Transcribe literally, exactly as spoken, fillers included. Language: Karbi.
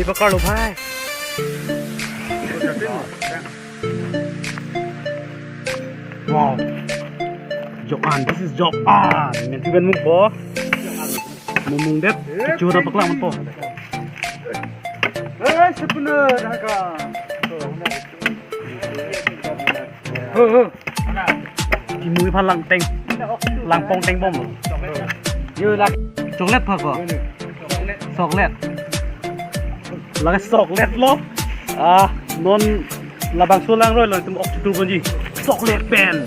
Bakar lo bhai. Wow. Jokan, this is Jokan. Menti ben mungpo. Mumung det, kecho ta paklang po. Eh, sepuluh dah ka. Ho, ho. Kimui phan langteng. Langpong tengbom. Yo, lak. Chocolate pha ko? Chocolate. Lake chocolate lo. Ah, non labangso langroi lo, itum ok tu konji. Chocolate pen.